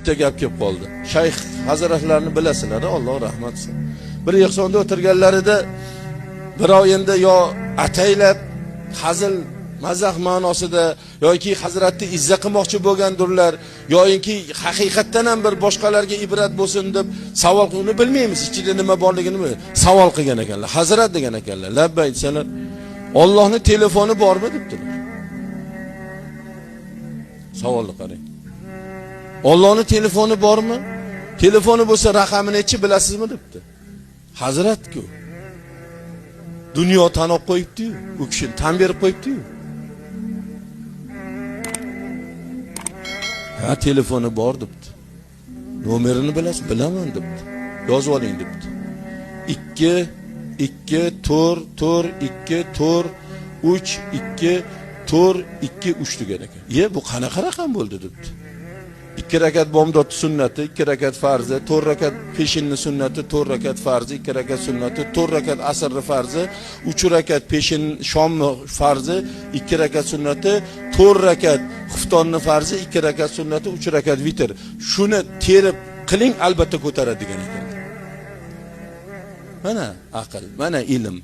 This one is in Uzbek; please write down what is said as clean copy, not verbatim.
Bitta gap kelib qoldi. Shayx hazratlarini bilasizlar, Alloh rahmat qilsin. Bir ehsonda o'tirganlarida birov endi yo ataylab hazil mazax ma'nosida yoki hazratni izza qilmoqchi bo'lgandirlar, yoki haqiqatdan ham bir boshqalarga ibrat bo'lsin deb savol uni bilmaymiz, ichida nima borligini savol qilgan ekanlar. Hazrat degan ekanlar. Labbay desalar, Allohning telefoni bormi debdilar. Savolni qarang. Allohning telefoni bormi? Telefoni bo'lsa raqami nechi bilasizmi debdi. Hazrat-ku. Dunyo tanib qo'yibdi-yu, u kishi tan berib qo'yibdi-yu. Ha, telefoni bor debdi. Nomerini bilasiz? Bilaman debdi. Yozib oling debdi. 2 2 4 4 2 4 3 2 4 2 3 degan ekan. Ye, bu qanaqa raqam bo'ldi debdi. 2 rakat bomdod sunnati, 2 rakat farzi, 4 rakat peshinni sunnati, 4 rakat farzi, 2 rakat sunnati, 4 rakat asrni farzi, 3 rakat peshin shomni farzi, 2 rakat sunnati, 4 rakat xuftonni farzi, 2 rakat sunnati, 3 rakat vitr. Shuni terib qiling, albatta ko'taradi degan ekan. Mana aql, mana ilm.